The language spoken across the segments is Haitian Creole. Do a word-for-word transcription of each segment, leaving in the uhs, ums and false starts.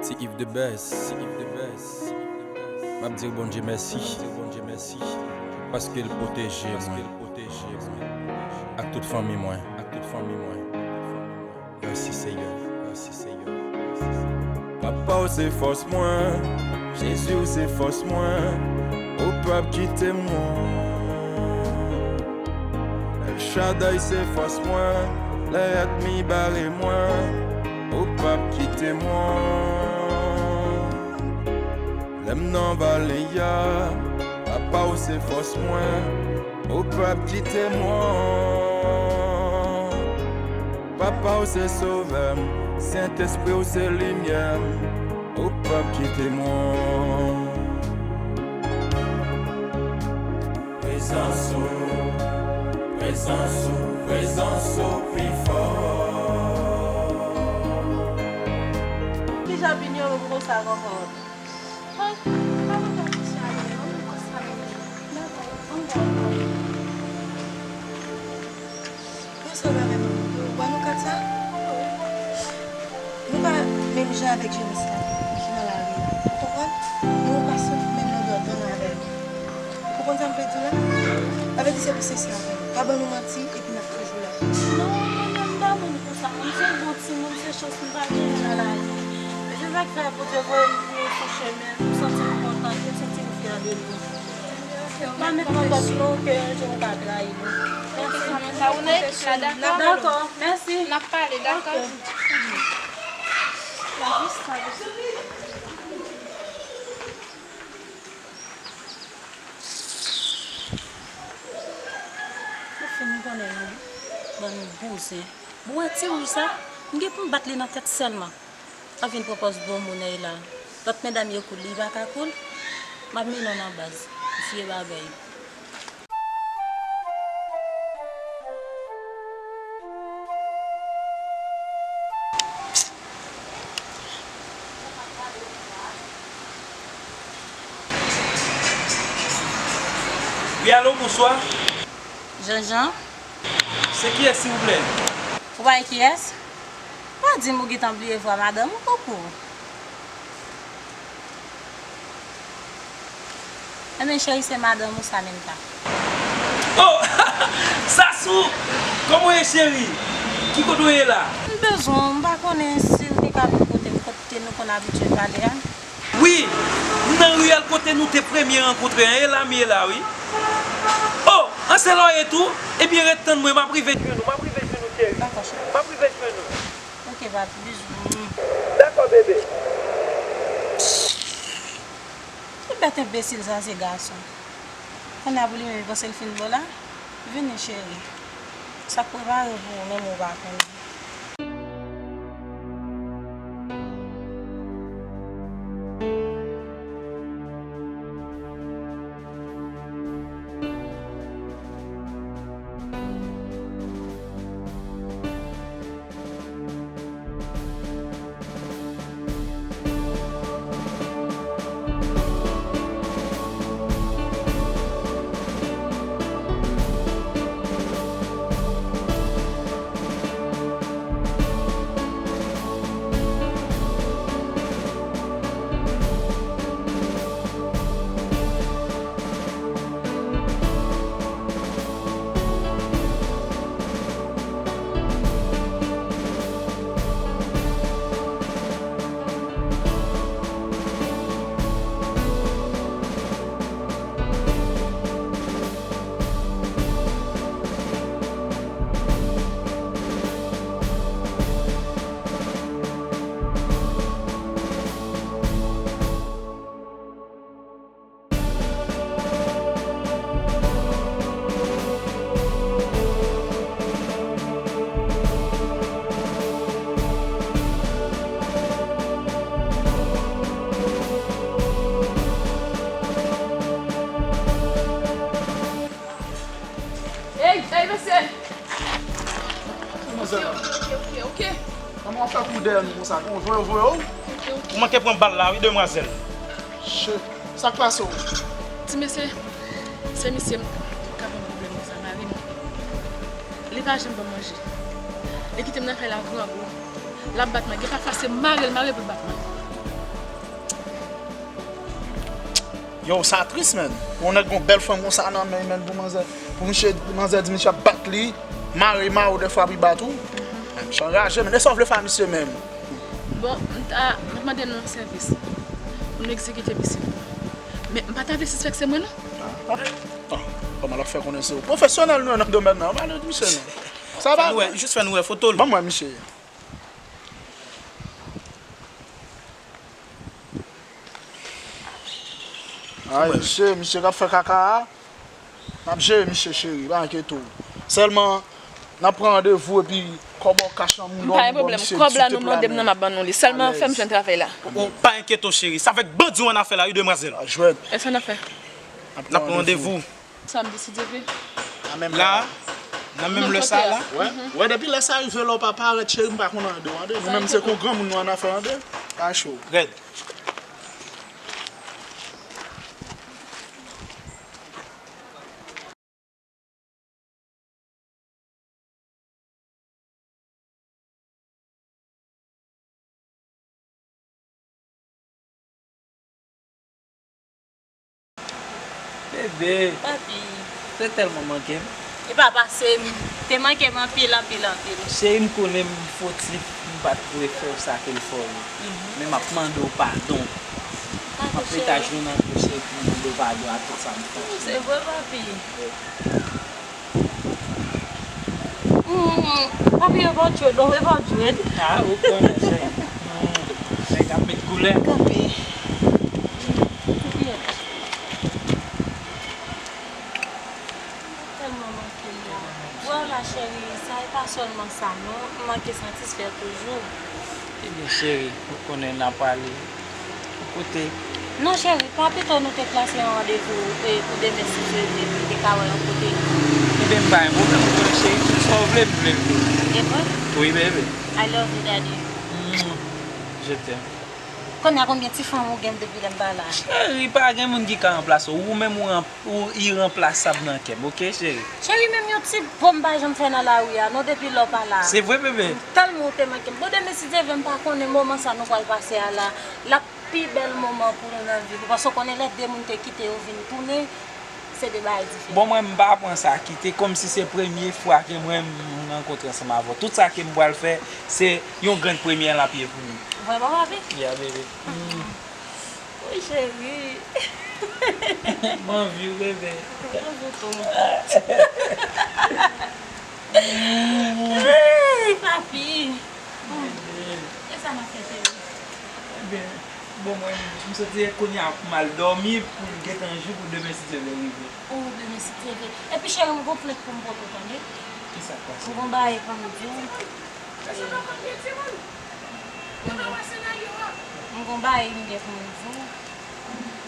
Se Yves the Best, se Yves the Best. M ap di Bondye mèsi, m ap di Bondye mèsi, paske l pwoteje mwen, pwoteje mwen, ak tout fanmi mwen, ak tout fanmi mwen. Mèsi Seyè, mèsi Seyè. Papa w se fòs mwen, Jezi w se fòs mwen, ou p ap kite mwen. El Shaddai se fòs mwen, lè ènmi bare mwen, ou p ap kite mwen. Lè m nan vale a, papa w se fòs mwen, ou p ap kite mwen. Papa w se sovè m, Sentespri w se limyè m, ou p ap kite mwen. Prezans ou, prezans ou, prezans ou pi fò. Kijan vini yo, m konsa ankò. Yo sove avè nou. Ou wè nou kat sa? Nou pa menm jan avèk jenès la ki nan lari a. Ou konprann? Nou pa santi menm lodè bòn avè nou. Ou konprann sa m vle di w la? Sa vle di se pou se sa. Pa ban nou manti epi n ap toujou la. Non, mwen menm m pa moun konsa. Mwen se bon timoun, se chans m pa genyen nan lavi. E se sa k fè Bondye voye m pou nou sou chemen. M santi m kontan, m santi m fyè de nou. Pa met nan tèt nou ke yon jou nou ka trayi nou. Mèsi. Sa ou nan ekip la, dakò? Dakò, mèsi. N ap pale, dakò? Ok. Ou fin konnen nou bann bouzen. Bon, wè ti wouj sa, m gen pou m bat li nan tèt sèlman. L ap vin pwopòz bon moun èy la. Lòt medam yo koul, li pa ka koul. M ap mennen w nan baz. Vye bagay. Wi, alo, bonswa. Jean Jean. Se kiyès, silvouplè? Ou pa wè kiyès? Pa di m ou gentan bliye vwa madanm ou, koukou. Enben, cheri, se madanm ou, Samantha. Oh! Sasou! Kòman w ye, cheri? Ki kote w ye la? M bezwen w, m pa konnen si w te ka vin kote m, kote nou konn abitye pale a. Wi, m nan riyèl kote nou te premye rankontre an, e la m ye la, wi. Oh, an se la w ye tou? Ebyen, ret tann mwen, m ap rive jwenn ou, m ap rive jwenn ou, cheri. Dakò, cheri. M ap rive jwenn ou. Ok, papi, bizou. Dakò, bebe. Ki bèt enbesil sa, se gason. Kounye a pou li menm, li panse l fin bon la? Vini, cheri. Sa k prepare pou ou, menm ou pa konnen. Ey, ey, mesye! Manzèl la. Ok, ok, ok, ok. Kòman w fè kouri dèyè nou konsa? Ou voye, ou voye w? Ok, ok. Ou manke pran bal la, wi, demwazèl. Che, sa k pase w? Ti mesye, se misye m ka ban pwoblèm konsa, mari m. Li pa janm ban m manje. Li kite m nan kay la grangou. L ap bat mwen. Gen pafwa se mare l mare pou l bat mwen. Yo, sa tris, menn. Pou yon nèg gon bèl fanm konsa nan men, menn, pou manzè, pou misye, manzè di misye ap bat li, mare, mare w de frape, bat ou. Menn, misye anraje, menn. E sa w vle fè a misye menm? Bon, m ta, m ap mande nou yon sèvis. Pou nou egzekite pitit mwen. Men, m pa ta vle sispèk se mwen, non. Ah, kòman l ap fè konnen se ou? Pwofesyonèl nou ye nan domèn nan. Ann ale di misye non. Sa pa. Fè nou wè, jis fè nou wè foto l. Ban m wè misye. Ay, misye, misye k ap fè kaka a. N ap jere misye, cheri, pa enkyete w. Sèlman, n ap pran randevou epi kòb ou kach nan mouda w, nou ba w misye tout la menm. M pa gen pwoblèm. Kòb la nou mande m nan, m ap ban nou li. Sèlman fè m jwenn travay la. Ou pa enkyete w, cheri. Se avèk bandi w annafè la, wi, demwazèl. A jwèt. E sa n ap fè? N ap pran randevou. Samdi, si Dye vle. La, nan menm lè sa la. Wè, wè, depi lè sa rive la, w pa parèt, cheri, m pa konn ande w, ande. Nou menm, se kon granmoun nou annafè, ande. Pa cho. Rèd. Bebe. Papi. Te tèlman manke m. Epa pase m. Te manke m anpil, anpil, anpil. Cheri, m konnen m fotif, m pa t dwe fè w sa ke l fè w yo. Mhm. Men m ap mande w padon. Papi, m ap pete a jenou nan pye w, cheri, pou m mande w padon a tout sa m fè w. Se vre, papi. Wi. Hmm, papi, e pa w jwe, non, e pa w jwe. Ah, ou konnen, cheri. Hmm, nèg ap met koulè. Kanpe. Tèlman manke m la. Wè w la, cheri, sa e pa sèlman sa, non. M manke satisfè toujou. Ebyen, cheri, ou konnen n a pale. Ou koute. Non, cheri, pa pito nou te plase yon randevou, e, pou demen, si Dye vle, pou n te ka wè yon kote. Ebyen, m pa gen pwoblèm, ou konnen, cheri, tout sa w vle, m vle l tou. E vre? Wi, bebe. I love you, daddy. Mm, je t'aime. Kounye a, konbyen ti fanm ou gen depi lè m pa la? Cheri, pa gen moun ki ka ranplase w. Ou menm, ou ranp-, ou iranplasab nan kè m, oke, cheri? Cheri, menm yon ti bo m pa janm fè nan lari a, non, depi lè w pa la. Se vre, bebe? Tèlman ou te manke m. Bon, demen, si Dye vle, m pa konnen moman sa nou pral pase a la. L ap pi bèl moman pou nou nan vi nou. Paske w konnen lè de moun te kite yo vin tounen, se de bagay diferan. Bon, mwen, m pa pran sa kite, kòmsi se premye fwa ke mwen, m rankontre ansanm avè w. Tout sa ke m pral fè, se yon grenn premye l ap ye pou nou. Vrèman, papi? Yeah, bebe. Mm. Wi, cheri. M anvi w, bebe. M anvi w tou. Hey, papi. Bebe. E sa n ap fè, cheri? Ebyen, bon, mwen, m soti kounye a pou m al dòmi, pou l gentan jou, pou demen, si Dye vle, rive. O, demen, si Dye vle. Epi, cheri, m gon plent pou m pote w, tande? Kisa k pase? M gon bagay pou m di w. Èske w pa konn gen timoun? Ou pa wè senaryo a? M gon bagay m gen pou m di w.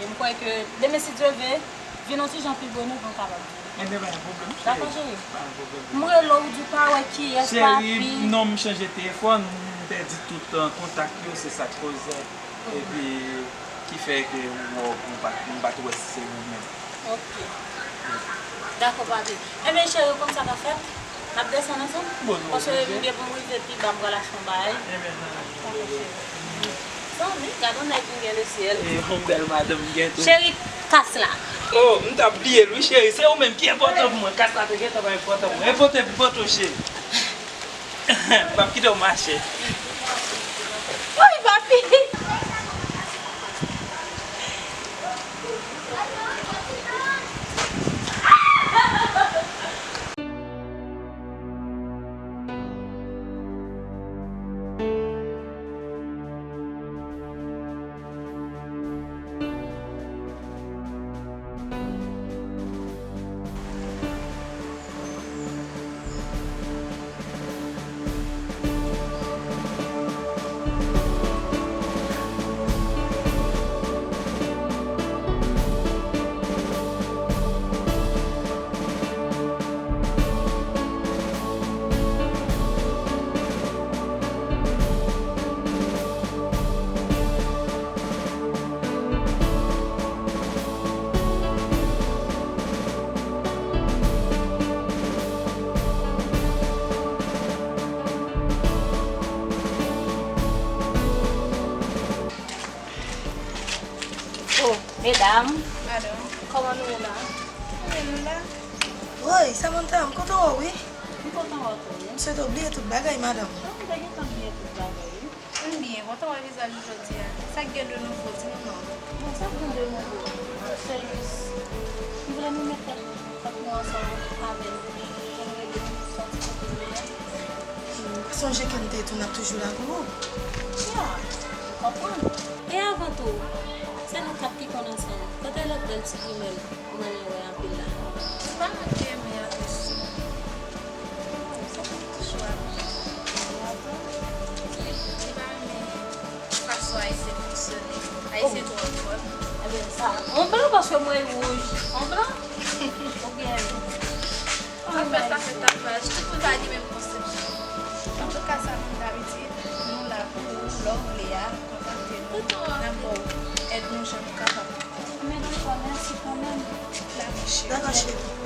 E m kwè ke demen, si Dye vle, vin yon ti jan pi bonè pou m kapab di w. Ebyen, pa gen pwoblèm, cheri. Dakò, cheri? Pa gen pwoblèm. M rele w, ou di w pa wè kiyès, papi. Cheri, non, m chanje telefòn, m pèdi tout, euh, kontak yo, se sa k koz. Epi, ki fè ke ou, ou pa, m pa t wè si se ou menm. Ok. Dakò, papi. Enben, cheri, ou konn sa k ap fèt? N ap desann ansanm? Bon, nou oblije. Paske m gen pou m rive pi ba, m pral achte yon bagay. Enben, dakò, cheri. Zanmi, gad yon nèg m gen le syèl. E, yon bèl madanm m gen tou. Cheri, kas la. Oh, m t ap bliye l, wi, cheri. Se ou menm ki enpòtan pou mwen. Kas la te gentan pa enpòtan pou mwen. E pote m pote w, cheri. M p ap kite w mache. Woy, papi! Oh, medam, Kòman nou ye la? Kòman nou la? Woy, Samantha, m kontan wè w wi. M kontan wè w tou, wi. M swete w bliye tout bagay, madanm. Mwen te gentan bliye tout bagay, wi. M byen kontan wè vizaj ou jodi a. Sa k gen de nouvo, di nou non. Bon, sa k gen de nouvo? Se jis, m vle nou met tèt tèt nou ansanm avè l pou nou rele sòti kote nou ye. Sonje ke m te di w n ap toujou la pou ou. Ya, m konprann. E avan tou, se nou kat ki konn ansanm. Kote lòt bèl ti grimèl ou renmen wè anpil la? M pa manke renmen Atis. Sa fè m toujou ap di. Li pa renmen fason Ayisyen fonksyone. Ayisyen twò fò. Ebyen sa, on blan paske mwen wouj. On blan? Oubyen. Afè sa se tapaj. Tout moun pa gen menm konsepsyon. Antouka, sa menm dabitid, nou la pou ou, lè w vle a, kontakte nou. N ap ba w èd nou jan nou kapab. Men antouka, mèsi kanmenm. La, monchè. Dakò, cheri.